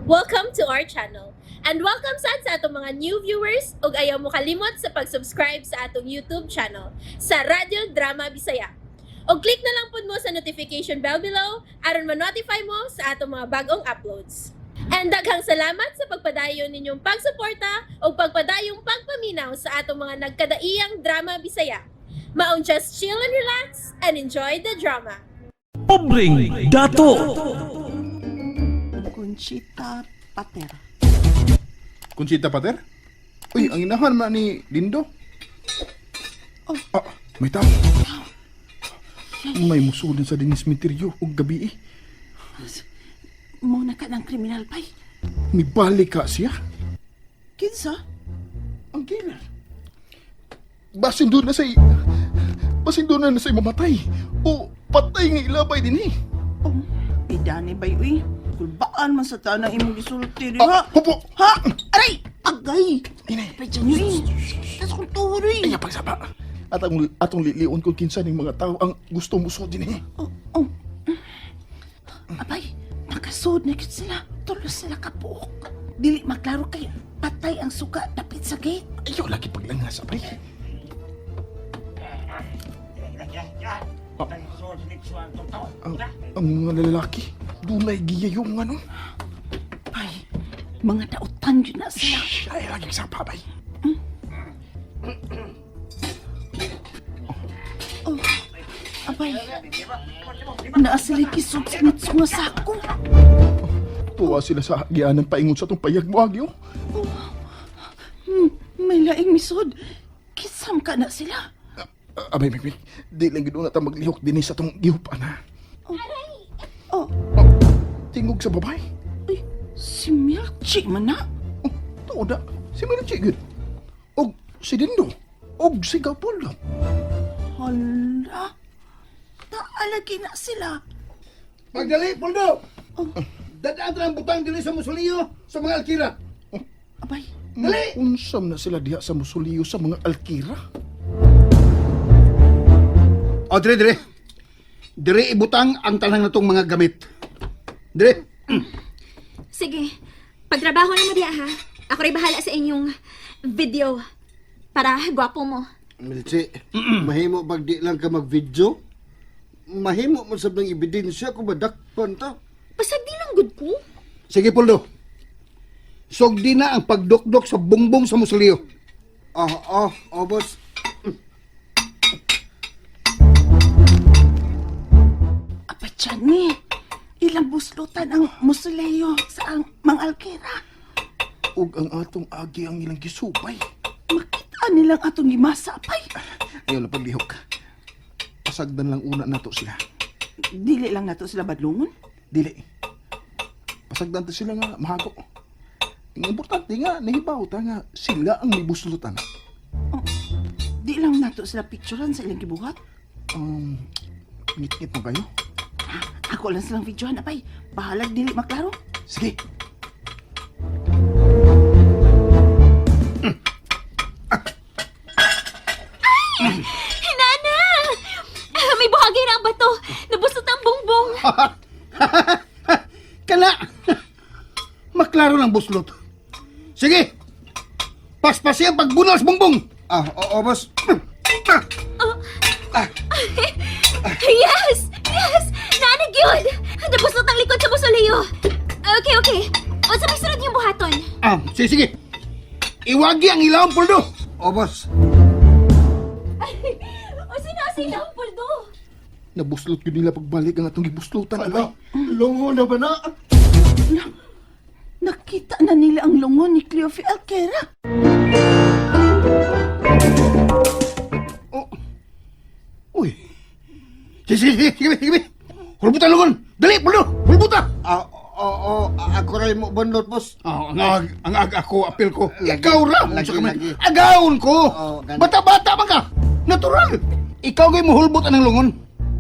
Welcome to our channel. And welcome sad sa atong mga new viewers ug ayaw mo kalimot sa pag-subscribe sa atong YouTube channel sa Radyo Drama Bisaya. Og click na lang pud mo sa notification bell below aron ma-notify mo sa atong mga bagong uploads. And daghang salamat sa pagpadayon ninyong pagsuporta ug pagpadayong pagpaminaw sa atong mga nagkadaiyang drama Bisaya. Maong just chill and relax and enjoy the drama. Pobreng Dato. Conchita Pater. Conchita Pater? Uy, ang inahan man ni Dindo. Oh. Ah, may tao. May musulin sa dinis misteryo og gabi eh. Mo na ka ng kriminal pay. Nibalik ka siya. Kinsa? Ang killer. Basin doon na say... Basin doon na say mamatay. O patay nga ilabay din eh. Oh, pidani bay uy. Kulbaan man sa tanang imong gisulti diha. Ah, hupo! Ha? Aray! Agay! Inay. Pay dyan uy. Tas kong tuhod uy. Ay, pagsaba. At ang atong lilion kung kinsa ning mga tao ang gusto musod din eh. Oh, oh. Abay, nakasud na gyud sila. Tulos sila kapuok. Dili maklaro kay patay ang suka dapit sa gate. Ayaw lagi paglangas, abay. Ah, ang mga lalaki, dunay giyayong ano. Pay, mga dautan yun na sila. Shh, ay lagi sa abay. Oh, abay. Naa sila kisog sa nitso nga sako. Tuwa sila sa gianan paingon sa atong payag mo agyo. May laing misod. Kisam ka na sila. Ah, abay, Mikmik, di lang gid una ta maglihok dinhi sa atong gihupan ha. Oh, Oh, tingog sa babae. uy, si Milchi man na. Oh, tuod na. Si Milchi gud. Og si Dindo. Og si Gapoldo. Hala. Taalagi na sila. Pagdali, Poldo! Oh. Dadaan ang butang dili sa musuliyo sa mga alkira. Abay, Dali! Unsam na sila diha sa musuliyo sa mga alkira. O, dire, dire. Dire ibutang ang tanang natong mga gamit. Dire. Sige, pagtrabaho na mo diya ha. Ako rin bahala sa inyong video para gwapo mo. Milchi, mahimo pag di lang ka mag-video? Mahimo mo sab ng ebidensya kung madakpan ta. Pasag di lang good ko. Sige, Poldo. Sugdi na ang pagdukdok sa bungbong sa musuliyo. Oh, oh, oh, boss. abay ni. Ilang buslutan ang musuleyo sa ang mga alkira. Ug ang atong agi ang ilang gisupay. Makita nilang atong gimasa, apay. Ayaw na paglihok. Pasagdan lang una nato sila. Dili lang nato sila badlungon. Dili. Pasagdan ta sila nga mahago. Ang importante nga nahibaw ta nga sila ang mibuslutan. Di lang nato sila picturean sa ilang gibuhat. Ngit-ngit mo kayo? Ako lang silang videohan, abay. Bahalag dili maklaro. Sige. Nana! Ah, may buhagay na ang bato. Nabusot ang bongbong. Kala! Maklaro ng buslot. Sige! Paspasi ang pagbunal sa bungbong! Ah, oh, oh, boss. Yes! Yes! Nana gyud! Nabusot ang likod sa musoleo. Okay, okay. O sa may sunod yung buhaton. Ah, sige, sige. Iwagi ang ilawom, Poldo. Oh, boss. O sino sila ang puldo? Nabuslot yun nila pagbalik ang atong gibuslutan. Abay. Lungo na ba na? Nakita na nila ang lungon ni Cleofe Alquera. Oh. Uy. Sige, sige, sige, sige, sige. Hulbutan lungon. Dali, Poldo. Hulbuta. Ah, oh, oh, ako rin mo bunot, boss. Oh, ang ag ako, apil ko. Lagi, Ikaw ra. lagi, Unsa ka man? lagi. Agawon ko. Oo, gani. Bata-bata man ka. Natural. Ikaw gay mohulbot anang lungon.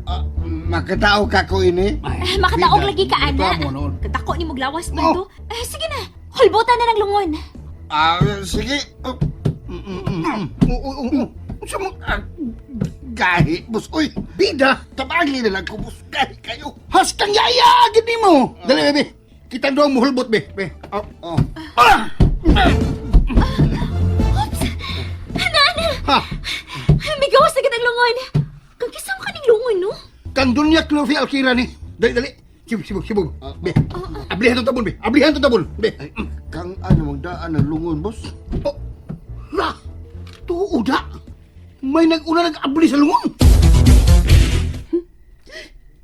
Ah, makatao ka ko ini. Ah, makataog lagi ka, ana. Bitaw mo noon. Katako ni muglawas man to. Ah, sige na. Hulbutan na ng lungon. Ah, sige. Oh, Oo, oo, oo. Unsa mo? ah, gahi, boss. Uy, Bida. tabagi na lang ko, boss. Gahi kayo. Haskang yaya agad nimo. Dali, bebe. Kitang duang muhulbot, be. Be. Oh. Oh. Ah! Oops! Ana, ana! Ha! May gawas na gid ang lungon. Kang kisa mo kaning lungon, no? Kang dunya Clofi Alkira ni. Dali, dali. Sibog, sibog, sibog. Be. Ablihan tong tabon, be. Ablihan tong tabon, be. Kang ano mang daan ang lungon, boss? Oh. La! Tuo da! May nag-una nag-abli sa lungon.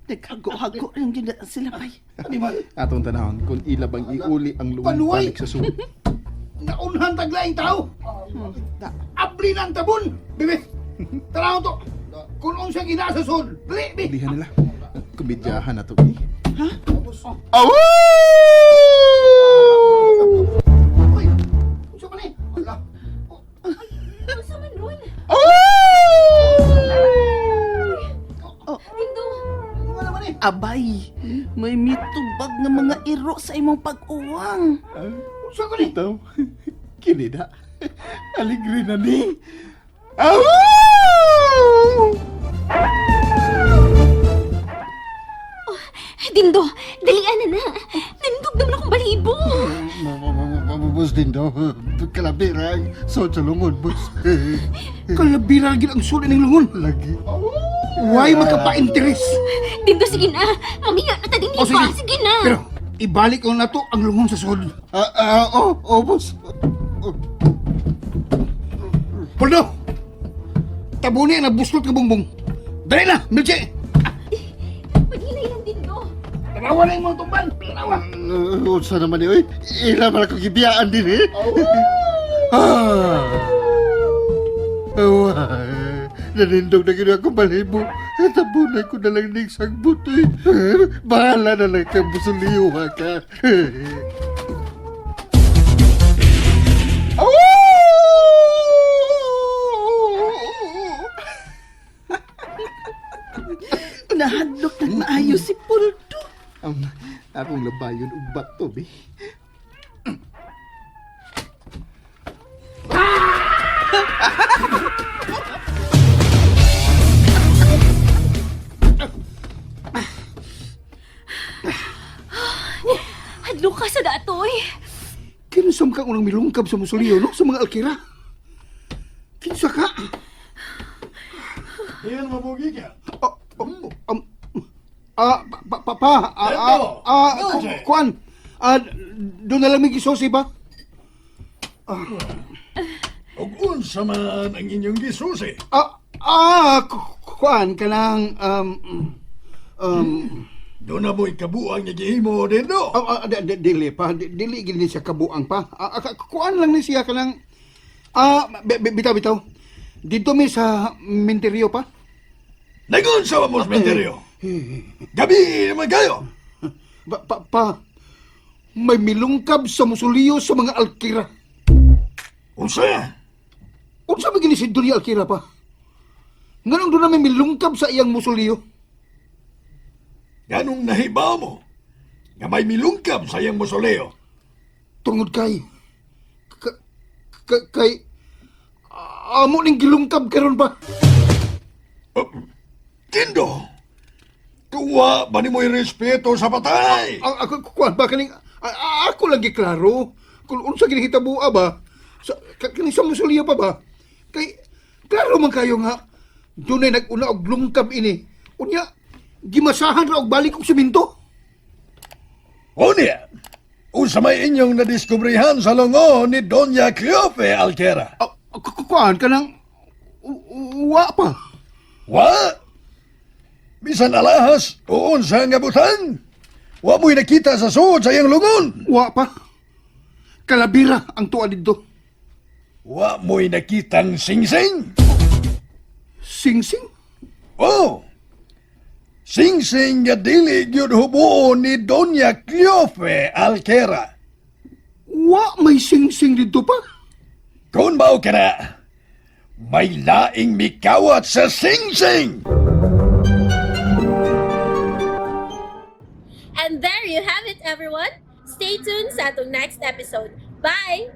Naghago-hago rin yun na sila bay. Animal. Atong tanahon kung ila bang iuli ang lungon Panuway. balik sa sulod. Naunhan taglaing tao. Da. Abli na ang tabon. Bebe. Tanaw to. Kung unsang ina sa sud. Dali, be. Ulihan nila. Kumedyahan na to eh. Ha? Awu! Uy, unsa man ni? Ala. Oh, Unsa man ron? Oh, Dindo, ano naman eh? abay, may mitubag nga mga iro sa imong pag-uwang. Unsa ko ni? Ito, kini na. Aligre na ni. Awu! Dindo, dalian na na. Nandog naman akong balibo. Boss din daw. Kalabira ang suot sa lungon, boss. Kalabira gid ang sud ning lungon. Lagi. Why magkapa-interes? Dindo, sige na. Mamiya na ta din O, pa. Sige na. Pero ibalik ko na to ang lungon sa sud. Ah, ah, oh, oh, boss. Oh, Poldo! Tabuni ang nabuslot nga bungbong. Dali na, Milche! Paghinay lang, Dindo. Tanawa na yung mga tumban! Tanawa! Unsa naman ni oy? Ila man ako gibiyaan din eh. Ah. Awa. Nanindog na gid ako balibo. Tabunan ko na lang ning sagbot eh. Bahala na lang kang busuliyo ha ka. Nahadlok nang maayo si Puldo. Akong labayon og bato be. Hadlok ka sa datoy. Kinsam ka unang milungkab sa musuliyo, no? Sa mga alkira. Kinsa ka? Iyan mabugi ka. Oh, oh, ah, pa, pa, pa, ah, ah, ah, kuan. Ah, doon na lang may gisosi ba? Ug unsa man ang inyong gisusi. Ah, ah, kuan, kanang, Doon na mo'y kabuang nga gihimo dindo. Ah, ah, dili pa, dili gid ni siya kabuang pa. Ah, ah, kuan lang ni siya kanang ah bitaw bitaw. Dito mi sa Minteryo pa. Nagunsa man mo sa menteryo. Gabi naman kayo. Pa, pa, pa, may milungkab sa musuliyo sa mga alkira. Unsa? Unsa ba gini si Donya Alkira pa? Nganong doon na may milungkab sa iyang musuliyo? Ganong nahibaw mo nga may milungkab sa iyang musoleo. Tungod kay kay amo ning gilungkab karon pa. Oh, Dindo, tuwa ba ni mo'y respeto sa patay? Ako kuan ba kaning ako lang giklaro kung unsa ginahitaboa ba sa kaning sa musuliyo pa ba kay klaro man kayo nga dunay nag-una og lungkab ini unya gimasahan ra og balik og semento. Unya, unsa may inyong nadiskubrihan sa lungon ni Doña Cleofe Alquera? Ah, kuan kanang wa pa. Wa? Bisan alahas o unsa nga butan? Wa mo'y nakita sa suod sa iyang lungon. Wa pa. Kalabira ang tuwa didto. Wa mo'y nakitang singsing. Singsing. Oh! Singsing nga dili gyud hubuon ni Doña Cleofe Alquera. Wa may singsing didto pa. Kung mao ka na, may laing mikawat sa singsing! And there you have it, everyone. Stay tuned sa atong next episode. Bye!